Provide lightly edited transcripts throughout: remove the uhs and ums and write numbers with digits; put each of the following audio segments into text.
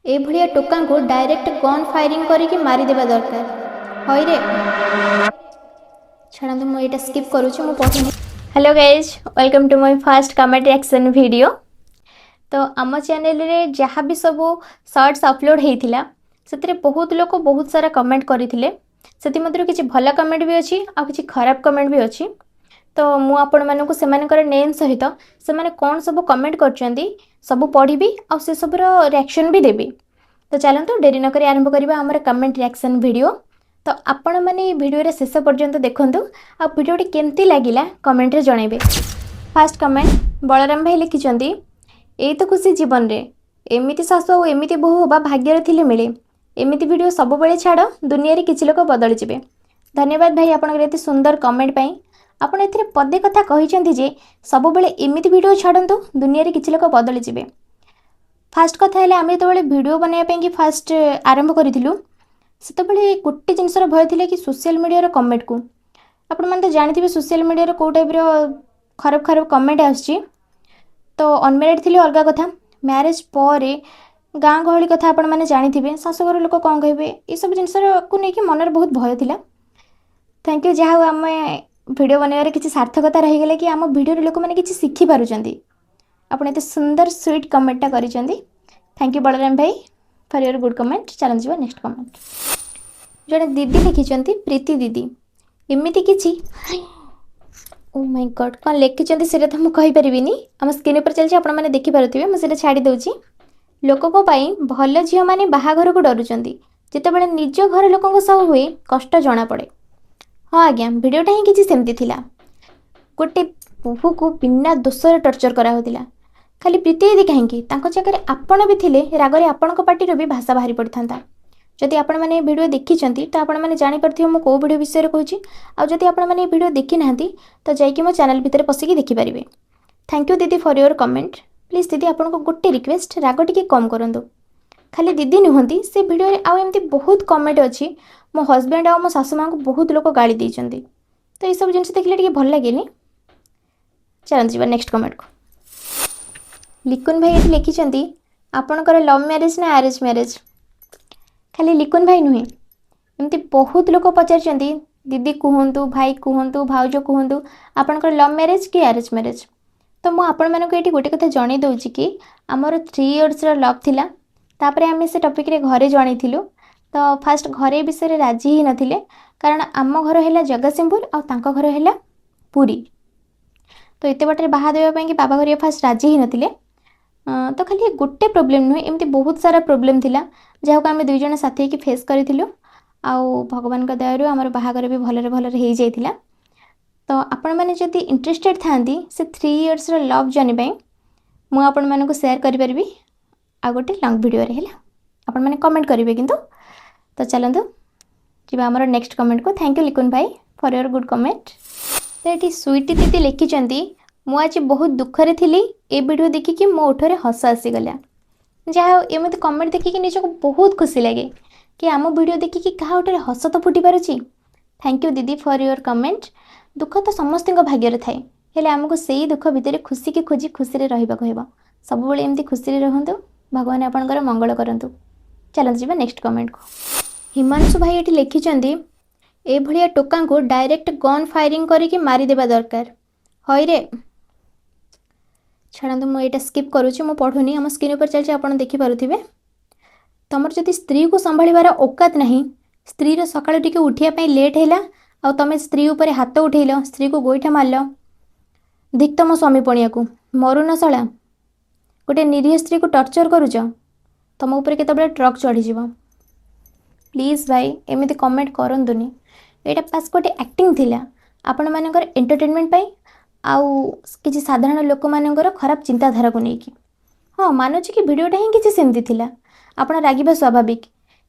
ଏଭଳିଆ ଟୋକାଙ୍କୁ direct gun firing କରିକି ମାରିଦେବା ଦରକାର। ହଇରେ, ଛାଡ଼ନ୍ତୁ, ମୁଁ ଏଇଟା ସ୍କିପ୍ କରୁଛି, ମୁଁ ପଢ଼ୁନି। Hello guys, welcome to my first comment reaction video. ତ ଆମ ଚ୍ୟାନେଲରେ ଯାହା ବି ସବୁ ସର୍ଟସ୍ ଅପଲୋଡ଼ ହେଇଥିଲା, ସେଥିରେ ବହୁତ ଲୋକ ବହୁତ ସାରା କମେଣ୍ଟ କରିଥିଲେ। ସେଥିମଧ୍ୟରୁ କିଛି ଭଲ କମେଣ୍ଟ ବି ଅଛି ଆଉ କିଛି ଖରାପ କମେଣ୍ଟ ବି ଅଛି। ତ ମୁଁ ଆପଣମାନଙ୍କୁ ସେମାନଙ୍କର ନେମ୍ ସହିତ ସେମାନେ କ'ଣ ସବୁ କମେଣ୍ଟ କରିଛନ୍ତି, ସବୁ ପଢ଼ିବି ଆଉ ସେସବୁର ରିଆକ୍ସନ୍ ବି ଦେବି। ତ ଚାଲନ୍ତୁ, ଡେରି ନକରି ଆରମ୍ଭ କରିବା ଆମର କମେଣ୍ଟ ରିଆକ୍ସନ୍ ଭିଡ଼ିଓ। ତ ଆପଣମାନେ ଏଇ ଭିଡ଼ିଓରେ ଶେଷ ପର୍ଯ୍ୟନ୍ତ ଦେଖନ୍ତୁ ଆଉ ଭିଡ଼ିଓଟି କେମିତି ଲାଗିଲା କମେଣ୍ଟରେ ଜଣାଇବେ। ଫାର୍ଷ୍ଟ କମେଣ୍ଟ, ବଳରାମ ଭାଇ ଲେଖିଛନ୍ତି, "ଏଇ ତ ଖୁସି ଜୀବନରେ। ଏମିତି ଶାଶୁ ଆଉ ଏମିତି ବୋହୂ ହେବା ଭାଗ୍ୟରେ ଥିଲେ ମିଳେ। ଏମିତି ଭିଡ଼ିଓ ସବୁବେଳେ ଛାଡ଼, ଦୁନିଆରେ କିଛି ଲୋକ ବଦଳିଯିବେ।" ଧନ୍ୟବାଦ ଭାଇ, ଆପଣଙ୍କର ଏତେ ସୁନ୍ଦର କମେଣ୍ଟ ପାଇଁ। ଆପଣ ଏଥିରେ ପଦେ କଥା କହିଛନ୍ତି ଯେ ସବୁବେଳେ ଏମିତି ଭିଡ଼ିଓ ଛାଡ଼ନ୍ତୁ, ଦୁନିଆରେ କିଛି ଲୋକ ବଦଳିଯିବେ। ଫାର୍ଷ୍ଟ କଥା ହେଲା, ଆମେ ଯେତେବେଳେ ଭିଡ଼ିଓ ବନାଇବା ପାଇଁକି ଫାର୍ଷ୍ଟ ଆରମ୍ଭ କରିଥିଲୁ, ସେତେବେଳେ ଗୋଟେ ଜିନିଷର ଭୟ ଥିଲା କି ସୋସିଆଲ ମିଡ଼ିଆର କମେଣ୍ଟକୁ। ଆପଣମାନେ ତ ଜାଣିଥିବେ ସୋସିଆଲ ମିଡ଼ିଆର କେଉଁ ଟାଇପ୍ର ଖରାପ ଖରାପ କମେଣ୍ଟ ଆସୁଛି। ତ ଅନମ୍ୟାରିଡ଼ ଥିଲେ ଅଲଗା କଥା, ମ୍ୟାରେଜ୍ ପରେ ଗାଁ ଗହଳି କଥା ଆପଣମାନେ ଜାଣିଥିବେ, ଶାଶୁଘର ଲୋକ କ'ଣ କହିବେ, ଏସବୁ ଜିନିଷକୁ ନେଇକି ମନରେ ବହୁତ ଭୟ ଥିଲା। Thank you, ଯାହା ହଉ ଆମେ ଭିଡ଼ିଓ ବନାଇବାରେ କିଛି ସାର୍ଥକତା ରହିଗଲା କି ଆମ ଭିଡ଼ିଓରେ ଲୋକମାନେ କିଛି ଶିଖିପାରୁଛନ୍ତି। ଆପଣ ଏତେ ସୁନ୍ଦର ସୁଇଟ୍ କମେଣ୍ଟଟା କରିଛନ୍ତି। Thank you Balaram ଭାଇ ଫର୍ your good comment. ଚାଲନ୍ତୁ ଯିବା ନେକ୍ସଟ କମେଣ୍ଟ। ଜଣେ ଦିଦି ଲେଖିଛନ୍ତି, ପ୍ରୀତି ଦିଦି, ଏମିତି କିଛି, ଓ ମାଇ ଗଡ଼୍, କ'ଣ ଲେଖିଛନ୍ତି ସେଇଟା ତ ମୁଁ କହିପାରିବିନି। ଆମ ସ୍କ୍ରିନ୍ ଉପରେ ଚାଲିଛି, ଆପଣମାନେ ଦେଖିପାରୁଥିବେ, ମୁଁ ସେଇଟା ଛାଡ଼ି ଦେଉଛି। "ଲୋକଙ୍କ ପାଇଁ ଭଲ ଝିଅମାନେ ବାହାଘରକୁ ଡରୁଛନ୍ତି। ଯେତେବେଳେ ନିଜ ଘର ଲୋକଙ୍କ ସହ ହୁଏ, କଷ୍ଟ ଜଣାପଡ଼େ।" ହଁ ଆଜ୍ଞା, ଭିଡ଼ିଓଟା ହିଁ କିଛି ସେମିତି ଥିଲା। ଗୋଟେ ବୋହୂକୁ ବିନା ଦୋଷରେ ଟର୍ଚର କରାହେଉଥିଲା। ଖାଲି ପ୍ରୀତି ଦିଦି କାହିଁକି, ତାଙ୍କ ଜାଗାରେ ଆପଣ ବି ଥିଲେ ରାଗରେ ଆପଣଙ୍କ ପାଟିରୁ ବି ଭାଷା ବାହାରି ପଡ଼ିଥାନ୍ତା। ଯଦି ଆପଣମାନେ ଏ ଭିଡ଼ିଓ ଦେଖିଛନ୍ତି, ତ ଆପଣମାନେ ଜାଣିପାରୁଥିବେ ମୁଁ କେଉଁ ଭିଡ଼ିଓ ବିଷୟରେ କହୁଛି। ଆଉ ଯଦି ଆପଣମାନେ ଏ ଭିଡ଼ିଓ ଦେଖିନାହାନ୍ତି, ତ ଯାଇକି ମୋ ଚ୍ୟାନେଲ୍ ଭିତରେ ପଶିକି ଦେଖିପାରିବେ। Thank you ଦିଦି ଫର୍ your comment. Please ଦିଦି, ଆପଣଙ୍କୁ ଗୋଟେ ରିକ୍ୱେଷ୍ଟ, ରାଗ ଟିକେ କମ୍ କରନ୍ତୁ। ଖାଲି ଦିଦି ନୁହନ୍ତି, ସେ ଭିଡ଼ିଓରେ ଆଉ ଏମିତି ବହୁତ କମେଣ୍ଟ ଅଛି। ମୋ ହଜବେଣ୍ଡ ଆଉ ମୋ ଶାଶୁ ମାଆଙ୍କୁ ବହୁତ ଲୋକ ଗାଳି ଦେଇଛନ୍ତି। ତ ଏସବୁ ଜିନିଷ ଦେଖିଲେ ଟିକେ ଭଲ ଲାଗେନି। ଚାଲନ୍ତୁ ଯିବା ନେକ୍ସଟ କମେଣ୍ଟକୁ। ଲିକୁନ ଭାଇ ଏଠି ଲେଖିଛନ୍ତି, "ଆପଣଙ୍କର ଲଭ୍ ମ୍ୟାରେଜ୍ ନା ଆରେଞ୍ଜ ମ୍ୟାରେଜ୍?" ଖାଲି ଲିକୁନ ଭାଇ ନୁହେଁ, ଏମିତି ବହୁତ ଲୋକ ପଚାରିଛନ୍ତି, ଦିଦି କୁହନ୍ତୁ, ଭାଇ କୁହନ୍ତୁ, ଭାଉଜ କୁହନ୍ତୁ, ଆପଣଙ୍କର ଲଭ୍ ମ୍ୟାରେଜ୍ କି ଆରେଞ୍ଜ ମ୍ୟାରେଜ୍? ତ ମୁଁ ଆପଣମାନଙ୍କୁ ଏଇଠି ଗୋଟେ କଥା ଜଣେଇ ଦେଉଛି କି ଆମର 3 ଇୟର୍ସର ଲଭ୍ ଥିଲା। ତାପରେ ଆମେ ସେ ଟପିକ୍ରେ ଘରେ ଜଣେଇଥିଲୁ। ତ ଫାଷ୍ଟ ଘରେ ଏ ବିଷୟରେ ରାଜି ହେଇନଥିଲେ, କାରଣ ଆମ ଘର ହେଲା ଜଗତସିଂହପୁର ଆଉ ତାଙ୍କ ଘର ହେଲା ପୁରୀ। ତ ଏତେ ବାଟରେ ବାହା ଦେବା ପାଇଁକି ବାବା ଘରିକା ଫାଷ୍ଟ ରାଜି ହେଇନଥିଲେ। ତ ଖାଲି ଗୋଟେ ପ୍ରୋବ୍ଲେମ୍ ନୁହେଁ, ଏମିତି ବହୁତ ସାରା ପ୍ରୋବ୍ଲେମ୍ ଥିଲା, ଯାହାକୁ ଆମେ ଦୁଇ ଜଣ ସାଥୀ ହେଇକି ଫେସ୍ କରିଥିଲୁ। ଆଉ ଭଗବାନଙ୍କ ଦୟାରୁ ଆମର ବାହାଘର ବି ଭଲରେ ଭଲରେ ହେଇଯାଇଥିଲା। ତ ଆପଣମାନେ ଯଦି ଇଣ୍ଟରେଷ୍ଟେଡ଼ ଥାଆନ୍ତି ସେ 3 ଇୟର୍ସର ଲଭ୍ ଜର୍ଣ୍ଣି ପାଇଁ, ମୁଁ ଆପଣମାନଙ୍କୁ ସେୟାର କରିପାରିବି ଆଉ ଗୋଟେ ଲଙ୍ଗ୍ ଭିଡ଼ିଓରେ। ହେଲା, ଆପଣମାନେ କମେଣ୍ଟ କରିବେ କିନ୍ତୁ। ତ ଚାଲନ୍ତୁ ଯିବା ଆମର ନେକ୍ସଟ କମେଣ୍ଟକୁ। Thank you Likun ଭାଇ ଫର୍ your good comment. ତ ଏଠି ସୁଇଟି ଦିଦି ଲେଖିଛନ୍ତି, "ମୁଁ ଆଜି ବହୁତ ଦୁଃଖରେ ଥିଲି, ଏ ଭିଡ଼ିଓ ଦେଖିକି ମୋ ଓଠରେ ହସ ଆସିଗଲା।" ଯାହା ହଉ, ଏମିତି କମେଣ୍ଟ ଦେଖିକି ନିଜକୁ ବହୁତ ଖୁସି ଲାଗେ କି ଆମ ଭିଡ଼ିଓ ଦେଖିକି କାହା ଓଠରେ ହସ ତ ଫୁଟି ପାରୁଛି। Thank you ଦିଦି ଫର୍ your comment. ଦୁଃଖ ତ ସମସ୍ତଙ୍କ ଭାଗ୍ୟରେ ଥାଏ, ହେଲେ ଆମକୁ ସେଇ ଦୁଃଖ ଭିତରେ ଖୁସିକି ଖୋଜି ଖୁସିରେ ରହିବାକୁ ହେବ। ସବୁବେଳେ ଏମିତି ଖୁସିରେ ରୁହନ୍ତୁ, ଭଗବାନ ଆପଣଙ୍କର ମଙ୍ଗଳ କରନ୍ତୁ। ଚାଲନ୍ତୁ ଯିବା ନେକ୍ସଟ କମେଣ୍ଟକୁ। ହିମାଂଶୁ ଭାଇ ଏଠି ଲେଖିଛନ୍ତି, "ଏଭଳିଆ ଟୋକାଙ୍କୁ ଡାଇରେକ୍ଟ ଗନ୍ ଫାୟାରିଂ କରିକି ମାରିଦେବା ଦରକାର। ହଇରେ, ଛାଡ଼ନ୍ତୁ, ମୁଁ ଏଇଟା ସ୍କିପ୍ କରୁଛି, ମୁଁ ପଢ଼ୁନି। ଆମ ସ୍କ୍ରିନ୍ ଉପରେ ଚାଲିଛି, ଆପଣ ଦେଖିପାରୁଥିବେ। ତମର ଯଦି ସ୍ତ୍ରୀକୁ ସମ୍ଭାଳିବାର ଔକାତ ନାହିଁ, ସ୍ତ୍ରୀର ସକାଳୁ ଟିକେ ଉଠିବା ପାଇଁ ଲେଟ୍ ହେଲା ଆଉ ତମେ ସ୍ତ୍ରୀ ଉପରେ ହାତ ଉଠେଇଲ, ସ୍ତ୍ରୀକୁ ଗୋଇଠା ମାରିଲ, ଧିକ୍ ତମ ସ୍ୱାମୀ ପଣିଆକୁ। ମରୁନ ଶଳା, ଗୋଟେ ନିରୀହ ସ୍ତ୍ରୀକୁ ଟର୍ଚର କରୁଛ, ତମ ଉପରେ କେତେବେଳେ ଟ୍ରକ୍ ଚଢ଼ିଯିବ। ପ୍ଲିଜ୍ ଭାଇ, ଏମିତି କମେଣ୍ଟ କରନ୍ତୁନି। ଏଇଟା ବାସ୍ ଗୋଟେ ଆକ୍ଟିଂ ଥିଲା ଆପଣମାନଙ୍କର ଏଣ୍ଟରଟେନମେଣ୍ଟ ପାଇଁ ଆଉ କିଛି ସାଧାରଣ ଲୋକମାନଙ୍କର ଖରାପ ଚିନ୍ତାଧାରାକୁ ନେଇକି। ହଁ, ମାନୁଛି କି ଭିଡ଼ିଓଟା ହିଁ କିଛି ସେମିତି ଥିଲା। ଆପଣ ରାଗିବା ସ୍ୱାଭାବିକ,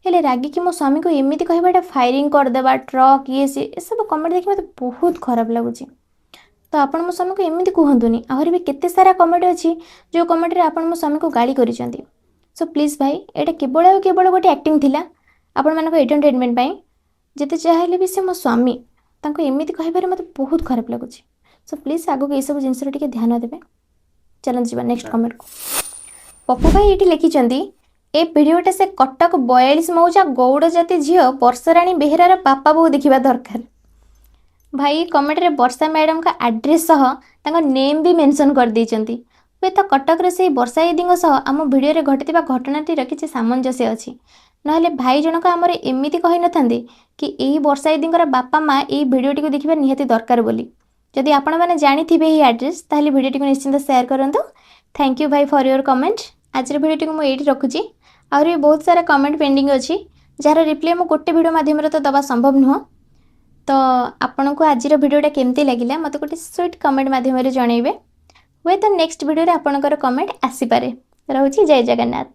ହେଲେ ରାଗିକି ମୋ ସ୍ୱାମୀକୁ ଏମିତି କହିବାଟା, ଫାୟାରିଂ କରିଦେବା, ଟ୍ରକ୍, ଇଏ ସିଏ, ଏସବୁ କମେଣ୍ଟ ଦେଖି ମୋତେ ବହୁତ ଖରାପ ଲାଗୁଛି। ତ ଆପଣ ମୋ ସ୍ୱାମୀକୁ ଏମିତି କୁହନ୍ତୁନି। ଆହୁରି ବି କେତେ ସାରା କମେଣ୍ଟ ଅଛି, ଯେଉଁ କମେଣ୍ଟରେ ଆପଣ ମୋ ସ୍ୱାମୀକୁ ଗାଳି କରିଛନ୍ତି। ସୋ ପ୍ଲିଜ୍ ଭାଇ, ଏଇଟା କେବଳ ଆଉ କେବଳ ଗୋଟେ ଆକ୍ଟିଂ ଥିଲା ଆପଣମାନଙ୍କ ଏଣ୍ଟରଟେନମେଣ୍ଟ ପାଇଁ। ଯେତେ ଯାହା ହେଲେ ବି ସେ ମୋ ସ୍ୱାମୀ, ତାଙ୍କୁ ଏମିତି କହିବାରେ ମୋତେ ବହୁତ ଖରାପ ଲାଗୁଛି। ସୋ ପ୍ଲିଜ୍ ଆଗକୁ ଏସବୁ ଜିନିଷର ଟିକେ ଧ୍ୟାନ ଦେବେ। ଚାଲନ୍ତୁ ଯିବା ନେକ୍ସଟ କମେଣ୍ଟକୁ। ପପୁ ଭାଇ ଏଇଠି ଲେଖିଛନ୍ତି, ଏ ଭିଡ଼ିଓଟା ସେ କଟକ 42 ମୌଜା ଗଉଡ଼ ଜାତି ଝିଅ ବର୍ଷାରାଣୀ ବେହେରାର ବାପା ବୋଉ ଦେଖିବା ଦରକାର। ଭାଇ କମେଣ୍ଟରେ ବର୍ଷା ମ୍ୟାଡ଼ାମଙ୍କ ଆଡ୍ରେସ୍ ସହ ତାଙ୍କ ନେମ୍ ବି ମେନସନ୍ କରିଦେଇଛନ୍ତି। ହୁଏତ କଟକର ସେଇ ବର୍ଷା ଦିଦିଙ୍କ ସହ ଆମ ଭିଡ଼ିଓରେ ଘଟିଥିବା ଘଟଣାଟିର କିଛି ସାମଞ୍ଜସ୍ୟ ଅଛି, ନହେଲେ ଭାଇ ଜଣକ ଆମର ଏମିତି କହିନଥାନ୍ତେ କି ଏହି ବର୍ଷା ଦିଦିଙ୍କର ବାପା ମା ଏଇ ଭିଡ଼ିଓଟିକୁ ଦେଖିବା ନିହାତି ଦରକାର ବୋଲି। ଯଦି ଆପଣମାନେ ଜାଣିଥିବେ ଏହି ଆଡ୍ରେସ୍, ତାହେଲେ ଭିଡ଼ିଓଟିକୁ ନିଶ୍ଚିନ୍ତ ସେୟାର କରନ୍ତୁ। Thank you ଭାଇ ଫର୍ your comment. ଆଜିର ଭିଡ଼ିଓଟିକୁ ମୁଁ ଏଇଠି ରଖୁଛି। ଆହୁରି ବି ବହୁତ ସାରା କମେଣ୍ଟ ପେଣ୍ଡିଂ ଅଛି, ଯାହାର ରିପ୍ଲାଏ ମୁଁ ଗୋଟେ ଭିଡ଼ିଓ ମାଧ୍ୟମରେ ତ ଦେବା ସମ୍ଭବ ନୁହଁ। ତ ଆପଣଙ୍କୁ ଆଜିର ଭିଡ଼ିଓଟା କେମିତି ଲାଗିଲା, ମୋତେ ଗୋଟେ ସୁଇଟ୍ କମେଣ୍ଟ ମାଧ୍ୟମରେ ଜଣାଇବେ। ହୁଏତ ନେକ୍ସଟ ଭିଡ଼ିଓରେ ଆପଣଙ୍କର କମେଣ୍ଟ ଆସିପାରେ। ରହୁଛି, ଜୟ ଜଗନ୍ନାଥ।